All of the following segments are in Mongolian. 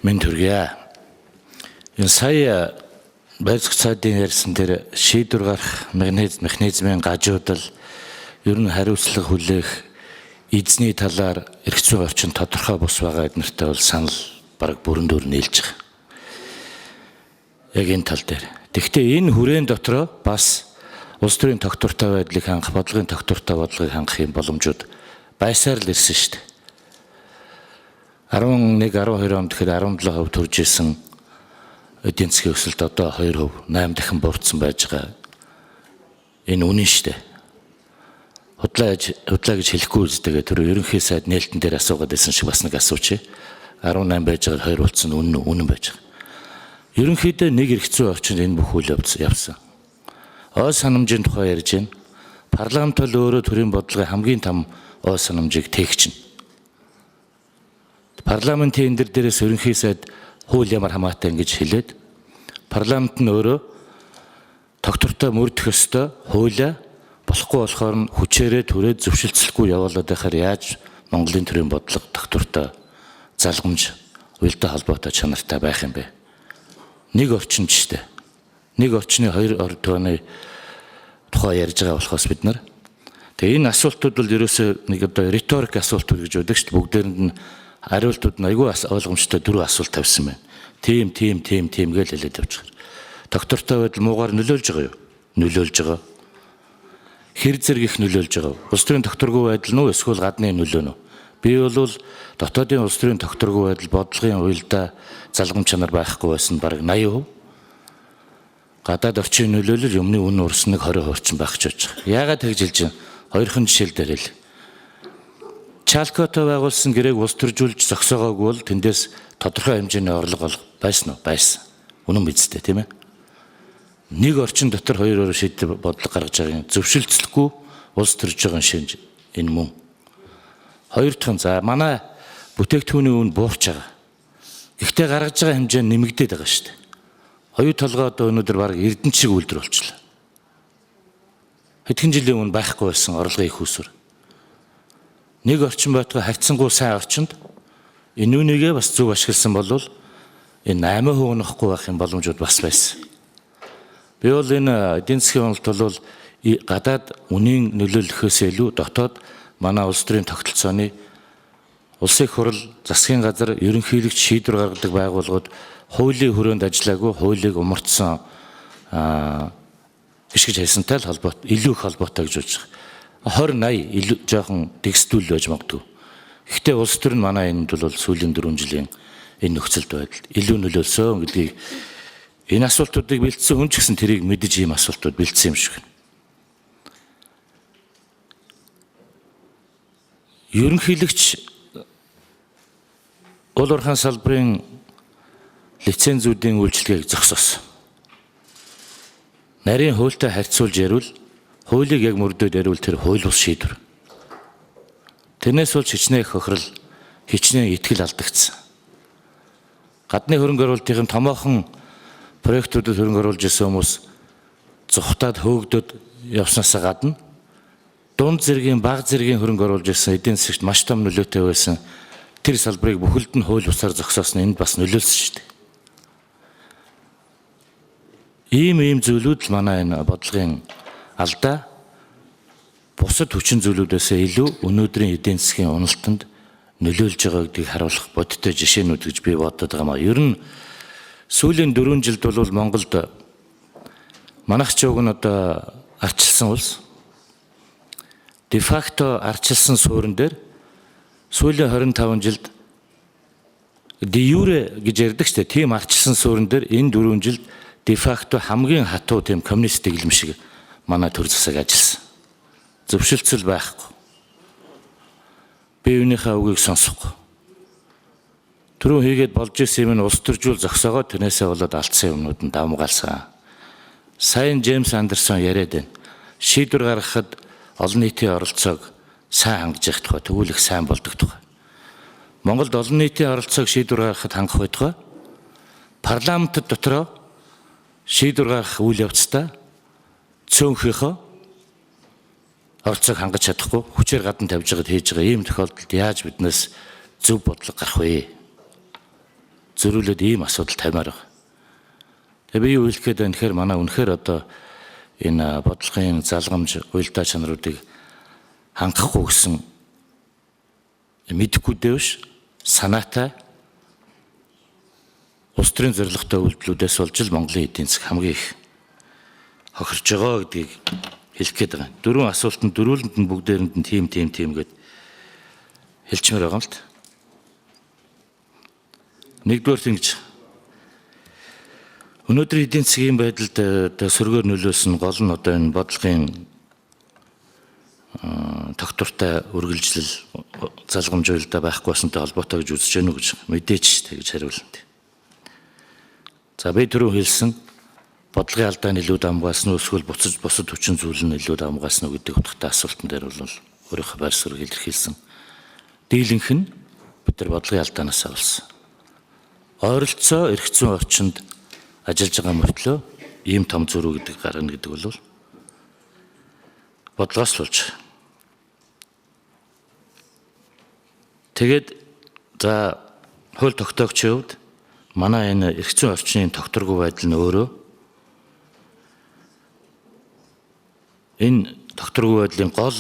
Мэнд хүргье. Энэ сая байр зөх цайдын ярьсан тэр шийдвэр гарах механизмын гажуудал, ер нь хариуцлага хүлээх эзний талаар эрх зүйн орчин тодорхой бус байгаа эднэртэй бол санал бараг бүрэн дүр нийлж байгаа. Яг энэ тал дээр. Тэгэхдээ энэ хүрээн дотроо бас улс төрийн тогтвортой байдлыг хангах, бодлогын тогтвортой бодлогыг хангах юм боломжууд байсаар л ирсэн шүү дээ. 11, 12 онд тэгэхээр 17% төрж исэн эдийн засгийн өсөлт одоо 2%, 8 дахин буурсан байж байгаа. Энэ үнэн шүү дээ. Худлаа худлаа гэж хэлэхгүй үстэйгээ тэр ерөнхий сайд нээлтэн дээр асуугаад байсан шиг бас нэг асуучих. 18 байж байгаа 2 болцсон, үнэн үнэн байж байгаа. Ерөнхийдөө нэг эрх зүйн орчинд энэ бүх үйл явц явсан. Ой санамжийн тухай ярьж байна. Парламент бол өөрөө төрийн бодлогын хамгийн том ой санамжийг тээгчнэ. Парламентын энэ дээрээс ерөнхий сайд хууль ямар хамаатай ингэж хэлээд, парламент нь өөрөө тогтвортой мөрдөх ёстой хуулиа болохгүй болохоор нь хүчээрээ түрээд зөвшөлтсөлгүй явуулаад байхаар яаж Монголын төрийн бодлого тогтвортой, залгамж, уялдаа холбоотой, чанартай байх юм бэ? Нэг орчин ч штэ. Нэг орчны хоёр тооны тухай ярьж байгаа болохоос бид нар. Тэгээ энэ асуултууд бол ерөөсөө нэг одоо риторик асуултууд гэж байдаг шүү дээ. Бүгдээрэнд нь хариултууд нь айгүй ойлгомжтой дөрвөн асуулт тавьсан байна. Тийм, тийм, тийм, тийм гэж хэлээд явж байгаа. Тогтвортой байдал муугаар нөлөөлж байгаа юу? Нөлөөлж байгаа. Хэр зэрэг их нөлөөлж байгаа? Улс төрийн тогтворгүй байдал нь уу эсвэл гадны нөлөө нь үү? Би бол дотоодын улс төрийн тогтворгүй байдал, бодлогын уялдаа залгам чанар байхгүй байсан бараг 80%. Гадаад орчин нөлөөлөл юмны үн урсныг 20% орчим байх гэж бодож байгаа. Яагаад тэгж хэлж байна? Хоёрхан жишээл дээр хэл. Чалкотой байгуулсан гэрээг улс төржүүлж зогсоогоогүй бол тэндээс тодорхой хэмжээний орлого олох байсан уу? Байсан. Үнэн биз дээ, тийм ээ. Нэг орчин дотор хоёр өөр шийдвэр бодлого гаргаж байгаа юм. Зөвшөлтсөлгүй улс төрж байгаа шинж энэ мөн. Хоёр дахь нь, за, манай бүтээгдэхүүний үн буурч байгаа. Гэхдээ гаргаж байгаа хэмжээ нь нэмэгдээд байгаа шүү дээ. Хоёр толгой одоо өнөөдөр бараг Эрдэнэт шиг үйлдвэр болчихлоо. Хэдхэн жилийн өмнө байхгүй байсан орлогын их усүр. Нэг орчин байтугай харьцангуй сайн орчинд энэ үнийгээ бас зөв ашигласан бол энэ 8% унаахгүй байх юм боломжууд бас байсан. Би бол энэ эдийн засгийн уналт бол гадаад үнийн нөлөөлөхөөс илүү дотоод манай улс төрийн тогтолцооны, улсын хурал, засгийн газар, ерөнхийлөгч, шийдвэр гаргадаг байгууллагууд хуулийн хүрээнд ажиллаагүй, хуулийг умартсан гიშгэж хайсантай л холбоот, илүү их холбоотой гэж бодож байгаа. 20 80 илүү жоохон дэгсдүүл байж магадгүй. Гэхдээ улс төр нь манай энд бол сүүлийн 4 жилийн энэ нөхцөлд байдалд илүү нөлөөлсөн гэдгийг энэ асуултуудыг бэлдсэн хүн ч гэсэн тэрийг мэдэж ийм асуултууд бэлдсэн юм шиг. Ерөнхийлөгч уул уурхайн салбарын лицензүүдийн үйлчилгээг зогсоосон. Нарийн хуультай харьцуулж ярил, хуулийг яг мөрдөөд ярил, тэр хууль бус шийдвэр. Тэрнээс болж хичнээн хохирол, хичнээн итгэл алдагдсан. Гадны хөрөнгө оруулалтын томоохон проектуудад хөрөнгө оруулж ирсэн хүмүүс зүхтаад хөөгдөд явснаасаа гадна дунд зэргийн, бага зэргийн хөрөнгө оруулж ирсэн, эдийн засагт маш том нөлөөтэй байсан тэр салбарыг бүхэлд нь хууль бусаар зогсоосон, энд бас нөлөөлсөн шүү дээ. Ийм зүйлүүд л манай энэ бодлогын алдаа, бусад хүчин зүйлүүдээс илүү өнөөдрийн эдийн засгийн уналтанд нөлөөлж байгаа гэдгийг харуулах бодиттой жишээнүүд гэж би бодод байгаа маа. Ер нь сүүлийн 4 жилд бол Монголд манайх ч уг нь одоо арчилсан улс. Де факто арчилсан суурин дээр сүүлийн 25 жилд де юре гэж ярьдаг шүү дээ. Тийм арчилсан суурин дээр энэ 4 жилд де факто хамгийн хатуу тийм коммунист дэглэм шиг манай төр засаг ажилласан. Зөвшөлтсөл байхгүй. Бие биенийхээ үгийг сонсохгүй. Түрүү хийгээд болж исэн юм нь улс төржүүл зогсоогоо тэрнээсээ болоод алдсан юмнууд нь давмгаалсан. Сайн Джеймс Андерсон яриад байна. Шийдвэр гаргахад олон нийтийн оролцоог сайн хангаж явах тухай, тэгвэл их сайн болдог тухай. Монголд олон нийтийн оролцоог шийдвэр гаргахад хангах байтугай парламент дотроо шийдвэр гаргах үйл явцдаа цөөнхийнхөө оролцоог хангаж чадахгүй, хүчээр гадна тавьж байгаад хийж байгаа ийм тохиолдолд яаж биднээс зөв бодлого гарах вэ? Зөрүүлээд ийм асуудал тавимаар байгаа. Тэгээ би юу хэлэх гээд байна гэхээр манай үнэхээр одоо энэ бодлогын залгамж уялдаа чанаруудыг хангахгүй гэсэн мэдэхгүй дээ биш санаатай улс төрийн зорилготой үйлдэлүүдээс болж л Монголын эдийн засаг хамгийн их хохирж байгаа гэдгийг хэлэх гээд байгаа. Дөрвөн асуултанд дөрвөлөнд нь бүгдээрэнд нь тийм тийм тийм гэд хэлчмээр байгаа юм л та. Нэгдүгээр ингэж өнөөдрийн эдийн засгийн байдалд одоо сөргөөр нөлөөлсөн гол нь одоо энэ бодлогын тогтвортой үргэлжлэл залгамж уялдаа байхгүй болсонтой холбоотой гэж үзэж гэнэ үү гэж мэдээч тэгж хариулна. За би түрүү хэлсэн бодлогын алдаа нь илүү давмгаасан уу эсвэл бусад хүчин зүйл нь илүү давмгаасан уу гэдэг утгатай асуултан дээр бол өөрийнхөө байр суурийг илэрхийлсэн. Дийлэнх нь бид нар бодлогын алдаанаас авалсан. Ойролцоо эрх зүйн орчинд ажиллаж байгаа мөртлөө ийм том зөрүү гэдэг гаргана гэдэг бол бодлогоос л болж. Тэгээд за хууль тогтоогчийн хувьд манай энэ эрх зүйн орчны тогтворгүй байдал нь өөрөө энэ тогтворгүй байдлын гол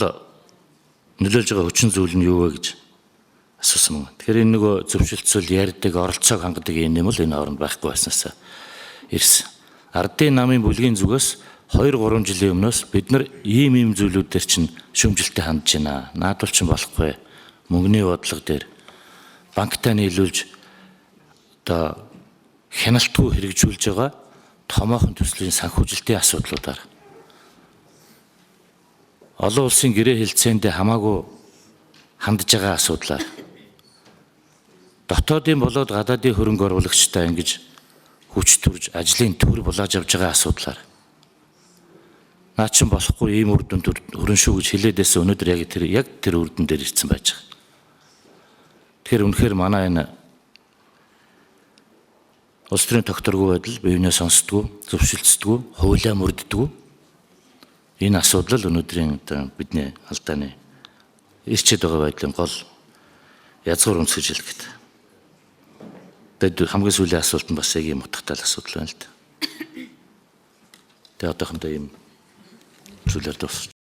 нөлөөлж байгаа хүчин зүйл нь юу вэ гэж асуусан юм. Тэгэхээр энэ нөгөө зөвшөлтсөл ярьдаг, оролцоог хангадаг юм л энэ хооронд байхгүй байснаасаа ирсэн. Ардын намын бүлгийн зүгээс 2-3 жилийн өмнөөс бид нар ийм ийм зүйлүүд дээр чинь шүүмжилтэй хандж байна. Наадвал чинь болохгүй. Мөнгөний бодлого дээр банктай нийлүүлж одоо хяналтгүй хэрэгжүүлж байгаа томоохон төслийн санхүүжилтийн асуудлуудаар олон улсын гэрээ хэлцээндээ хамаагүй хандж байгаа асуудлаар дотоодын болоод гадаадын хөрөнгө оруулагчтай ингэж хүч төрж ажлын төр булааж авч байгаа асуудлаар наа чин болохгүй ийм үр дүнд хүрэн шүү гэж хэлээд байсан өнөөдөр яг тэр үр дүн дээр ирсэн байж байгаа. Тэгэхээр үнэхээр манай энэ улс төрийн тогтворгүй байдал биенээ сонсдгоо, зөвшөлдсдгөө, хуулиа мөрддгөө энэ асуудал өнөөдрийн одоо бидний алдааны ирчээд байгаа байдлын гол язгуур үндэс гэж хэлэх гээд. Тэгээд хамгийн сүүлийн асуулт нь бас яг ийм утгатай асуудал байна л да. Тэгээд одоохондоо ийм зүйлээр дуусч.